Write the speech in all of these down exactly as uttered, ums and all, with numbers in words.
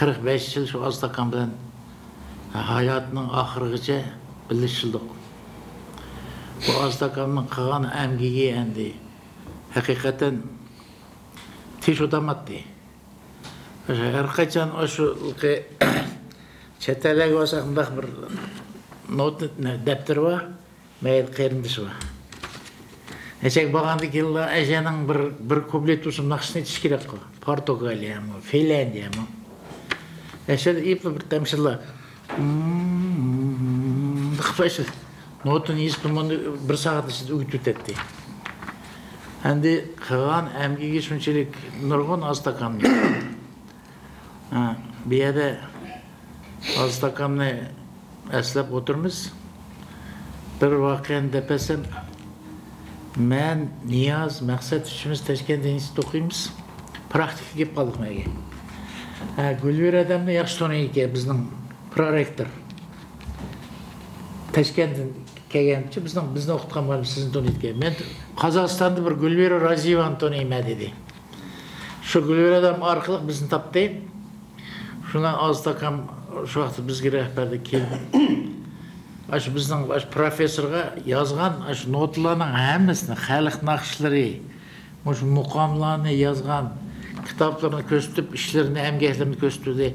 قىرىق بەش يىل شۇ ئازتاكام بىلەن ھاياتنىڭ ئاخىرىغىچە بىللە ئىشلىدۇق. بۇ ئازتاكامنىڭ قىلغان ئەمگىكى ئەمدى ھەقىقەتەن تىش ئۇداماتتى. ھەر قاچان ئاشۇ چەت ئەللەرگە بارساق، مۇنداق بىر نوتا، دەپتىرى بار. مەيلى، قېرىندىشى بار. ئەشەگە بارغاندىن كېيىنلا ئەشەنىڭ بىر، بىر كۇپلېت بولسا ناخشىسىنى ئېيتىش كېرەكقۇ. پورتۇگالىيەمۇ، فىنلاندىيەمۇ. ئەشەدە ئېيتىپلا بىر تەمشىلا. نوتىنى يېزىپلا مۇنى بىر سائەتنىڭ ئىچىدە ئۆگىتىۋېتەتتى. ئەمدى قىلغان ئەمگىكى شۇنچىلىك نۇرغۇن ئازتاكامنى. ھە، بۇ يەردە ئازتاكامنى ئەسلەپ ئولتۇرىمىز. بىر ۋەقەنى دەپ بەرسەم، مەن، نىياز، مەقسەت ئۈچىمىز تاشكەنت ئىنستىتۇتتا ئوقۇيمىز. پراكتىكىغا كېلىپ قالدۇق مەگە. ھە، گۈلۋىرى ئادەمنى ياخشى تونۇيدىكەن، بىزنىڭ پرورېكتور. تاشكەنتتىن كەلگەنچە بىزنىڭ، بىزنى ئوقۇتقان مۇئەللىم سىزنى تونۇيدىكەن. مەن قازاقىستاندا بىر گۈلۋىرى رازىيېۋانى تونۇيمەن دېدى. شۇ گۈلۋىرى ئادەم ئارقىلىق بىزنى تاپتى. شۇنىڭ ئازتاكام شۇ ۋاقىتتا بىزگە رەھبەرلىك كېلىپ، ئاشۇ بىزنىڭ ئاشۇ پروفېسسورغا يازغان ئاشۇ نوتىلارنىڭ ھەممىسىنى، خەلق ناخشىلىرى، مۇشۇ مۇقاملارنى يازغان كىتابلىرىنى كۆرسىتىپ، ئىشلىرىنى، ئەمگەكلىرىنى كۆرسىتىۋىدى.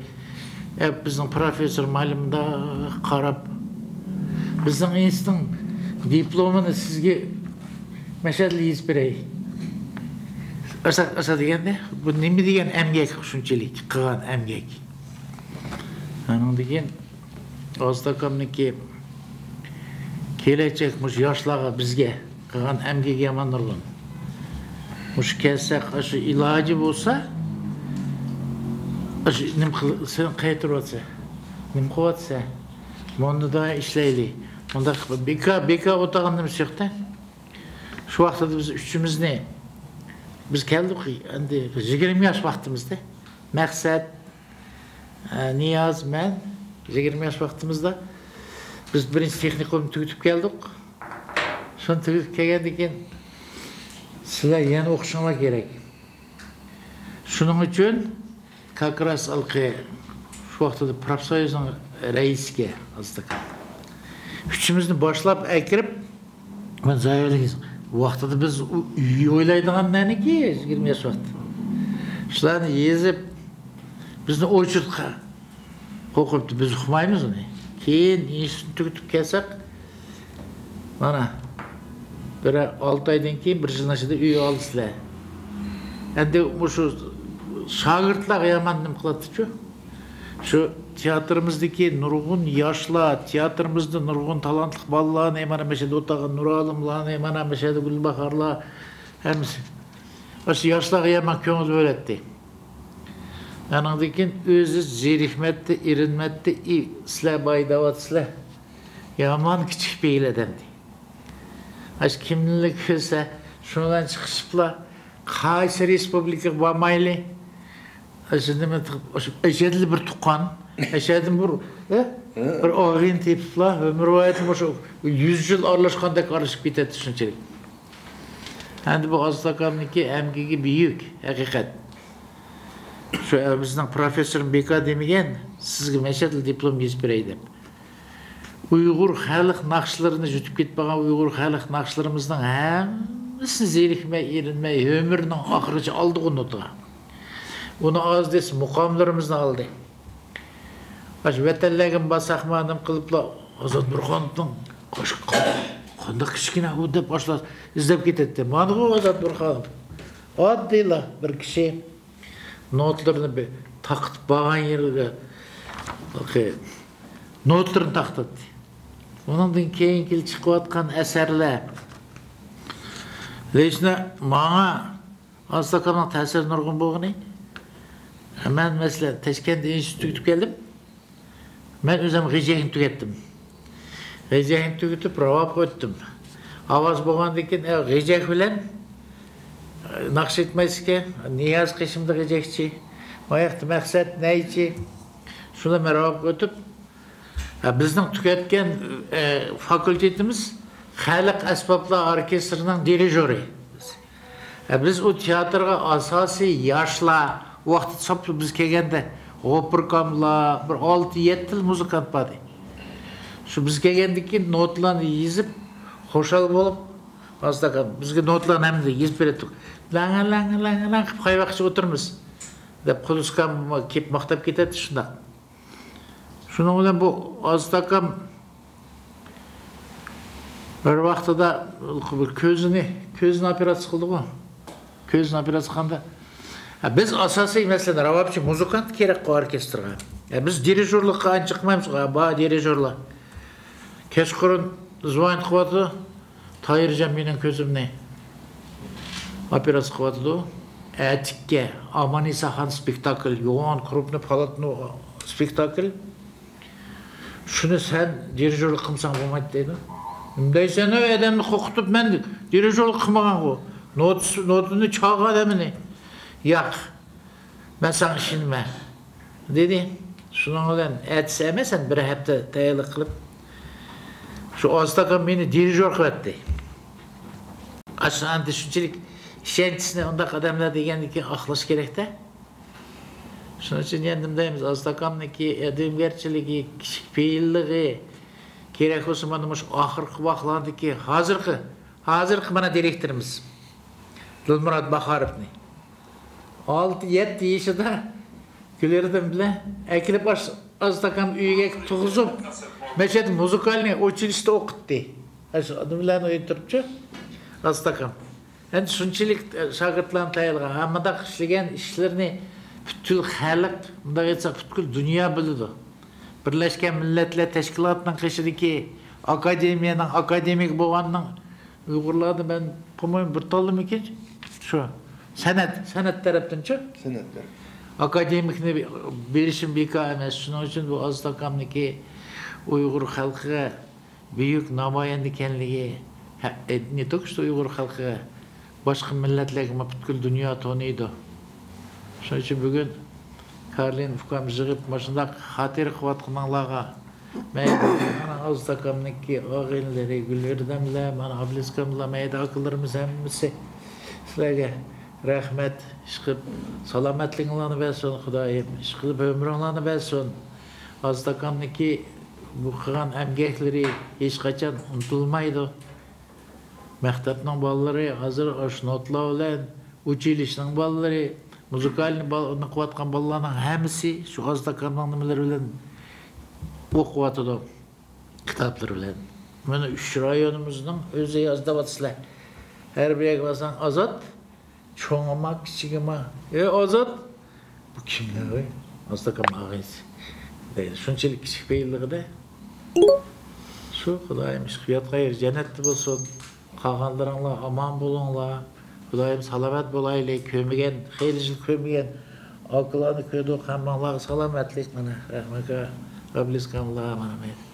ئە، بىزنىڭ پروفېسسور مۇئەللىم مۇنداق قاراپ، بىزنىڭ ئىنستىتۇتنىڭ دىپلومىنى سىزگە مەشەدىلا يېزىپ بېرەي. ئاشا، ئاشا دېگەندە، بۇ نېمە دېگەن ئەمگەك، شۇنچىلىك قىلغان ئەمگەك. ئانىڭدىن كېيىن ئازتاكامنىڭكى كېلەچەك مۇشۇ ياشلارغا، بىزگە قىلغان ئەمگىكى يامان نۇرغۇن. مۇشۇ كەلسەك، ئاشۇ ئىلاجى بولسا، ئاشۇ نېمە قىل-، سەن قايتۇرۇۋاتسا، نېمە قىلىۋاتسا، مۇندىدا ئىشلەيلى. مۇنداق بىكار، بىكار ئولتۇرغان نېمىسى يوق-تە. شۇ ۋاقىتتا بىز ئۈچىمىزنى، بىز كەلدۇق ئەمدى يىگىرمە ياش ۋاقتىمىزدا. مەقسەت، ئە، نىياز، مەن يىگىرمە ياش ۋاقتىمىزدا بىز بىرىنچى تېخنىكومنى تۈگىتىپ كەلدۇق. شۇنى تۈگىتىپ كەلگەندىن كېيىن سىلەر يەنە ئوقۇشۇڭلار كېرەك. شۇنىڭ ئۈچۈن كاكراس ھېلىقى شۇ ۋاقتىدا پروفسويۇزنىڭ رەئىسىگە ئازتاكام. ئۈچىمىزنى باشلاپ ئەكىرىپ، مەن زايەلىك ۋاقتىدا بىز ئۆي ئويلايدىغان نەنىكى، يىگىرمە ياش ۋاقىت. شۇلارنى يېزىپ، بىزنى ئوچۇرتقا قويۇپتۇ، بىز ئۇقمايمىز ئۇنى. كېيىن ئىنستىتۇتنى تۈگىتىپ كەلسەك، مانا، بىر ئالتە ئايدىن كېيىن، بىر يىلنىڭ ئىچىدە ئۆي ئالىسىلەر. ئەمدى مۇشۇ شاگىرتلارغا يامان نېمە قىلاتتىچۇ؟ شۇ تىياتىرىمىزدىكى نۇرغۇن ياشلار، تىياتىرىمىزدا نۇرغۇن تالانتلىق بالىلارنى، مانا مەشەدە ئولتۇرغان نۇرئالىملارنى، مانا مەشەدە گۈلباھارلار، ھەممىسى. ئاشۇ ياشلارغا يامان كۆڭۈل بۆلەتتى. ئانىڭدىن كېيىن ئۆزى زېرىكمەتتى، ئېرىنمەتتى. ئى، سىلەر باي دەۋاتىسىلەر. يامان كىچىك پېئىل ئادەمدى. ئاشۇ كىمنىلا كۆرسە، شۇنىڭ بىلەن چىقىشىپلا، قايسى رېسپۇبلىكىغا بارمايلى؟ ئاشۇ نېمە، ئاشۇ ئەشەدىلى بىر تۇغقان، ئەشەدىن بىر، ئە؟ بىر ئاغىنە تېپىپلا، ئۆمۈرۋايەتلا مۇشۇ يۈز يىل ئارىلاشقاندەك ئارىلىشىپ كېتەتتى شۇنچىلىك. ئەمدى بۇ ئازتاكامنىڭكى ئەمگىكى بۈيۈك، ھەقىقەت. شۇ، ئە، بىزنىڭ پروفېسسورمۇ بىكار دېمىگەن، سىزگە مەشەدىلا دىپلوم يېزىپ بېرەي دەپ. ئۇيغۇر خەلق ناخشىلىرىنى يۇتۇپ كېتىپ قالغان ئۇيغۇر خەلق ناخشىلىرىمىزنىڭ ھەممىسىنى زېرىكمەي، ئېرىنمەي، ئۆمرىنىڭ ئاخىرىغىچە ئالدى ئۇنى نوتىغا. ئۇنى ئاز دېسە مۇقاملىرىمىزنى ئالدى. ئاشۇ ۋەتەنلەرگە بارساقمۇ نېمە قىلىپلا، ئازات بۇرھانوۋنىڭ قوشۇق قانداق كىچىككىنە ئۇ دەپ باشلاپ ئىزدەپ كېتەتتى. مانىغۇ ئازات بۇرھانوف. ئاددىيلا بىر كىشى. نوتىلىرىنى بىر تاقىتىپ بارغان يېرىگە، نوتىلىرىنى تاقىتاتتى. ئۇنىڭدىن كېيىنكى چىقىۋاتقان ئەسەرلەر، لېچىنە ماڭا ئازتاكامنىڭ تەسىرى نۇرغۇن بولغىنى. مەن، مەسىلەن، تاشكەنت ئىنستىتۇتىغا كېلىپ كەلدىم. مەن ئۆزۈم غىجەكنى تۈگەتتىم. غىجەكنى تۈگىتىپ، راۋابقا ئۆتتۈم. ئاۋاز بولغاندىن كېيىن، ئە، غىجەك بىلەن، ئە، ناخشا ئېيتمايسىكەن، نىياز قېشىمدا غىجەكچى، ماياقتا مەقسەت نەيچى. شۇلار مەن راۋابقا ئۆتۈپ، ئە، بىزنىڭ تۈگەتكەن، ئە، فاكۇلتېتىمىز خەلق ئەسبابلار ئوركېستىرىنىڭ دىرىژورى. ئە، بىز ئۇ تىياتىرغا ئاساسىي ياشلار، ۋاقتى ساپلا بىز كەلگەندە غوپۇركاملار، بىر ئالتە يەتتە مۇزىكانت بار ئىدى. شۇ بىز كەلگەندىن كېيىن نوتىلارنى يېزىپ، خۇشال بولۇپ، ئازداكام بىزگە نوتىلارنى ھەممىنى يېزىپ بېرەتتۇق. «لاڭا، لاڭا، لاڭا، لاڭا» قىلىپ قايۋاقچە ئولتۇرىمىز، دەپ قۇدۇسكام كېلىپ ماختاپ كېتەتتى شۇنداق. شۇنىڭ بىلەن بۇ ئازداكام بىر ۋاقتىدا بىر كۆزىنى، كۆزىنى ئوپېراتسىيە قىلدىغۇ. كۆزىنى ئوپېراتسىيە قىلغاندا، ھە، بىز ئاساسىي مەسىلىنى، راۋابچى مۇزىكانت كېرەكقۇ ئوركېستىرغا. ھە، بىز دىرىژورلۇققا ئانچە چىقمايمىز، ھە، بار دىرىژورلار. كەچقۇرۇن زۋونىت قىلىۋاتىدۇ، تاھىرجان مېنىڭ كۆزۈمنى ئوپېراتسىيە قىلىۋاتىدۇ. ئەتىككە ئامانىساخان سپېكتاكل، يوغان كرۇپنى پالاتنو سپېكتاكل. شۇنى سەن دىرىژورلۇق قىلمىساڭ بولمايدۇ دەيدۇ. نېمە دەيسەن، ئەي، ئادەمنى قورقۇتۇپ، مەن دىرىژورلۇق قىلمىغانغۇ. نوتىسى، نوتىنى چالغان ئادەمنى. ياق، مەن ساڭا ئىشىنىمەن، دېدى. شۇنىڭ بىلەن ئەتىسى ئەمەس، بىر ھەپتە تەييارلىق قىلىپ، شۇ ئازداكام مېنى دىرىژور قىلىۋەتتى. ئاشۇ ئەمدى شۇنچىلىك ئىشەنچىسىنى ئۇنداق ئادەملەر دېگەندىن كېيىن ئاقلاش كېرەك-دە. شۇنىڭ ئۈچۈن يەنە نېمە دەيمىز، ئازداكامنىڭكى ئادەمگەرچىلىكى، كىشىلىك پېئىللىقى، كېرەك بولسا مانا مۇشۇ ئاخىرقى ۋاقىتلاردىكى ھازىرقى، ھازىرقى مانا دىرېكتورىمىز دىلمۇرات باخاروفنى ئالتە، يەتتە يېشىدا گۈلئېردەم بىلەن ئەكېلىپ ئاز-، ئازداكام ئۆيىگە تۇغۇزۇپ، مەشەدە مۇزىكالنىي ئۇچىلىشتا ئوقۇتتى. ئاشۇ ئادەملەرنى ئۆيدە تۇرۇپچۇ، ئازداكام. ئەمدى شۇنچىلىك شاگىرتلارنى تەييارلىغان، ھە، مۇنداق ئىشلىگەن ئىشلىرىنى پۈتكۈل خەلق، مۇنداق ئېيتساق، پۈتكۈل دۇنيا بىلىدۇ. بىرلەشكەن مىللەتلەر تەشكىلاتىنىڭ قېشىدىكى ئاكادېمىيەنىڭ ئاكادېمىكى بولغاننىڭ ئۇيغۇرلاردا مەن، по-моему، بىر تاللىمىكىن شۇ سەنئەت، سەنئەت تەرەپتىنچۇ؟ سەنئەت تەرەپ. ئاكادېمىكنى بېرىشىم بىكار ئەمەس. شۇنىڭ ئۈچۈن بۇ ئازداكامنىڭكى ئۇيغۇر خەلقىگە بۈيۈك نامايەندە ئىكەنلىكى، ھە، ئە، не только что ئۇيغۇر خەلقىگە، باشقا مىللەتلەرگىمۇ پۈتكۈل دۇنيا تونۇيدۇ. شۇنىڭ ئۈچۈن بۈگۈن كارلىن ئۇكام يىغىپ مۇشۇنداق خاتىرە قىلىۋاتقىنىڭلارغا، مەيلى مانا ئازداكامنىڭكى ئاغىنىلىرى، گۈلئېردەملەر، مانا ئابلىزكاملار، مەيدە ئاكىلىرىمىز ھەممىسى سىلەرگە رەھمەت. ئىشقىلىپ سالامەتلىكىڭلارنى بەرسۇن خۇدايىم. ئىشقىلىپ ئۆمرۈڭلارنى بەرسۇن. ئازداكامنىڭكى بۇ قىلغان ئەمگەكلىرى ھېچقاچان ئۇنتۇلمايدۇ. مەكتەپنىڭ بالىلىرى ھازىر ئاشۇ نوتىلار بىلەن، ئۇچىلىشنىڭ بالىلىرى، مۇزىكالنىي بال-، ئوقۇۋاتقان بالىلارنىڭ ھەممىسى شۇ ئازداكامنىڭ نېمىلىرى بىلەن ئوقۇۋاتىدۇ، كىتابلىرى بىلەن. مانا ئۈچ رايونىمىزنىڭ ئۆزى ئازداۋاتىسىلەر. ھەر بىر يەرگە بارساڭ، ئازاد، چوڭىما، كىچىكىما، «ئەي ئازاد! بۇ كىملەر ئەي؟ ئازداكام ئاغىنىسى» دەيدۇ. شۇنچىلىك كىچىك پېئىللىقىدا. شۇ خۇدايىم ئىشقىلىپ ياتقان يېرى جەننەتتە بولسۇن. قالغانلىرىڭلار ئامان بولۇڭلار. خۇدايىم سالامەت بولايلى. كۆرمىگەن، خېلى يىل كۆرمىگەن ئاكىلارنى كۆردۇق. ھەممىڭلارغا سالامەتلىك. مانا رەھمەكا، ئابلىسكاملار، مانا مەيلى.